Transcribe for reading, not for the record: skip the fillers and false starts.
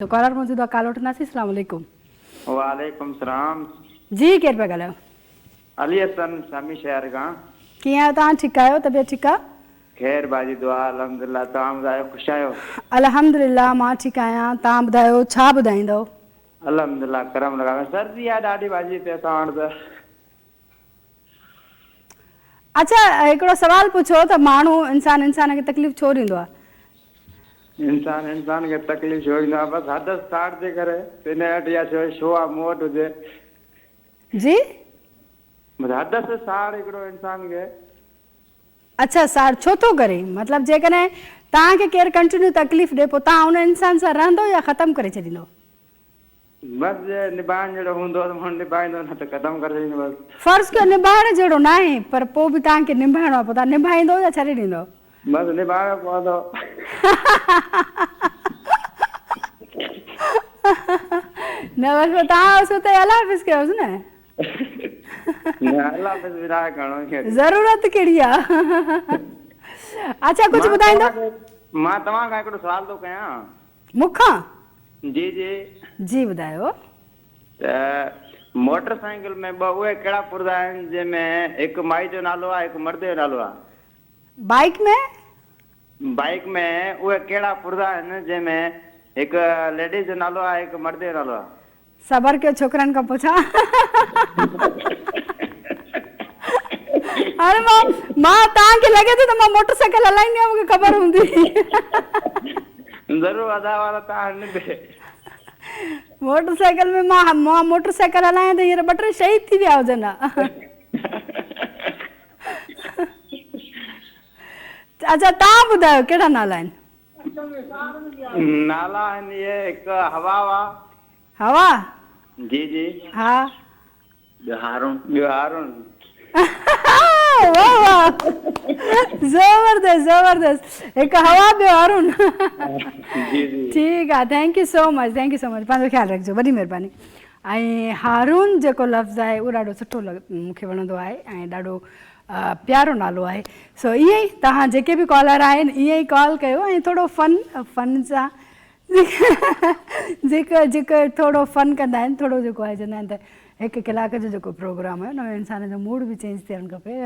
ته ڪالر موجود آ ڪال وٺنداسين اسلام عليڪم. وعليڪم سلام. جي ڪير پيا ڳالهايو. علي حسن سامي شهر کان. ڪيئن آهيو توهان ٺيڪ آهيو طبيعت ٺيڪ آ. خير باجي دعا الحمدلله توهان ٻڌايو خوش آهيو. الحمدلله مان ٺيڪ آهيان توهان ٻڌايو ڇا ٻڌائيندؤ. الحمدلله ڪرم لڳا پيا سردي آ ڏاڍي باجي هتي اسان وٽ ته. اڇا هڪڙو سوال پڇو ته ماڻهو انسان انسان کي تڪليف ڇو ڏيندو آهي؟ انسان انسان کي تڪليف ڇو ڏيندو آهي بس حد ساڙ جي ڪري هن وٽ اها شو شو آهي مون وٽ هجي. جي. بس حد ساڙ هڪڙو انسان کي. اڇا ساڙ ڇو ٿو ڪري مطلب جيڪڏهن توهان کي ڪير ڪنٽينيو تڪليف ڏي پوء توهان ان انسان سان رهندو يا ختم ڪري ڇڏيندو؟ بس جي نڀائڻ جهڙو هوندو ته ماڻهو نڀائيندو نه ته ختم ڪري ڇڏيندو بس. فرض ڪيو نڀائڻ جهڙو ناهي پر پوء به توهان کي نڀائڻو آهي پوء توهان نڀائيندو يا ڇڏي ڏيندو؟ بس نڀائڻو پوندو. نه بس پوء توهان اوس اتي الله حافظ ڪيوس نه. نه الله حافظ به ناهي ڪرڻو ائين. ضرورت ڪهڙي آ. اڇا ڪجهه ٻڌائيندو؟ مان توهان کان هڪڙو سوال ٿو ڪيان. مون کان؟ جي جي. جي ٻڌايو. ته موٽر سائيڪل ۾ ٻه اهي ڪهڙا پرزا آهن جنهن ۾ هڪ مائي جو نالو آهي هڪ مرد جو نالو آهي. بائيڪ ۾؟ بائيڪ ۾ اهي ڪهڙا پرزا آهن جنهن ۾ هڪ ليڊيز جو نالو آهي هڪ مرد جو نالو آهي. صبر ڪيو ڇوڪرن کان پڇان. هاڻي مان مان توهان کي لڳي ٿو ته مان موٽر سائيڪل هلائيندي آهيان مون کي خبر هوندي. ضرور ادا وارا توهان هن تي. موٽر سائيڪل ۾ مان مان موٽر سائيڪل هلايان ته هينئر ٻه ٽي شهيد ٿي ويا هجن ها. اڇا توهان ٻڌايو ڪهڙا نالا آهن؟ نالا آهن اهي هڪ هوا آ. هوا؟ جي جي. ها. ٻيو هارون. ٻيو هارون. واه واه زبردست زبردست هڪ هوا ٻيو هارون. جي جي. ٺيڪ آ thank you so much thank you so much پنهنجو خيال رکجو وڏي مهرباني ۽ هارون جيڪو لفظ آهي اهو ڏاڍو سٺو مون کي وڻندو آهي ۽ ڏاڍو پيارو نالو آهي سو ائين ئي توهان جيڪي به ڪالر آهن ائين ئي ڪال ڪيو ۽ ٿورو فن فن سان جيڪو جيڪو ٿورو فن ڪندا آهن ٿورو جيڪو آهي چوندا آهن ته هڪ ڪلاڪ جو جيڪو پروگرام آهي ان ۾ انسان جو موڊ به چينج ٿيڻ کپي.